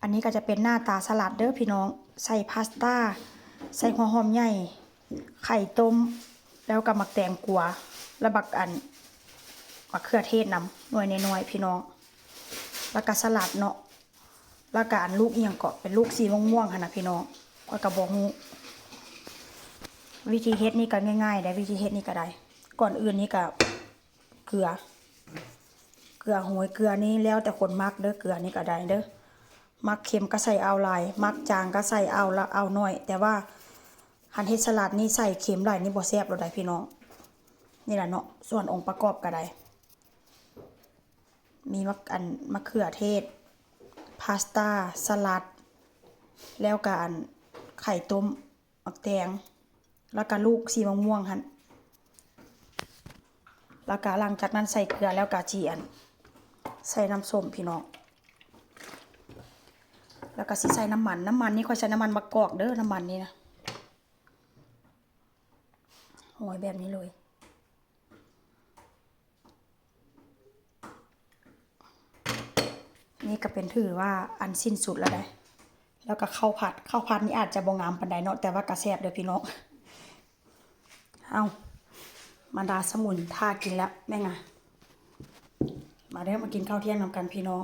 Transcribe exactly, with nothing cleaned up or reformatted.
อันนี้ก็จะเป็นหน้าตาสลัดเด้อพี่น้อง ใส่พาสต้า ใส่หัวหอมใหญ่ ไข่ต้ม แล้วก็หมากแตงกวา แล้วบักอัน มะเขือเทศนำ หน่วยน้อยๆพี่น้อง แล้วก็สลัดเนาะ แล้วก็อันลูกอีหยังเกาะ เป็นลูกสีม่วงๆหั่นนะพี่น้อง ข้อยก็บ่ฮู้ วิธีเฮ็ดนี่ก็ง่ายๆเด้ วิธีเฮ็ดนี่ก็ได้ ก่อนอื่นนี่ก็ เกลือ เกลือโหย เกลือนี่แล้วแต่คนมักเด้อ เกลือนี่ก็ได้เด้อ มักเค็มก็ใส่เอาหลาย มักจางก็ใส่เอาละ เอาหน่อย แต่ว่าคันเฮ็ดสลัดนี่ใส่เค็มหลายนี่บ่แซ่บแล้วได้พี่น้อง นี่แหละเนาะ ส่วนองค์ประกอบก็ได้ มีมะ อัน มะเขือเทศ พาสต้า สลัด แล้วก็อัน ไข่ต้ม หมากแตง แล้วก็ลูกสีม่วงๆหั่น แล้วก็หลังจากนั้นใส่เกลือแล้วก็จีอัน ใส่น้ำส้มพี่น้อง แล้วก็สิใส่น้ำมัน น้ำมันนี่ข้อยใช้น้ำมันมะกอกเด้อ น้ำมันนี่นะ โอ้ย แบบนี้เลย นี่ก็เป็นถือว่าอันสิ้นสุดแล้วได้ แล้วก็ข้าวผัด ข้าวผัดนี่อาจจะบ่งามปานใดเนาะ แต่ว่าก็แซ่บเด้อพี่น้อง เอา บรรดาสมุนท่ากินแล้วแม่งอะ มาเด้อ มากินข้าวเที่ยงนำกันพี่น้อง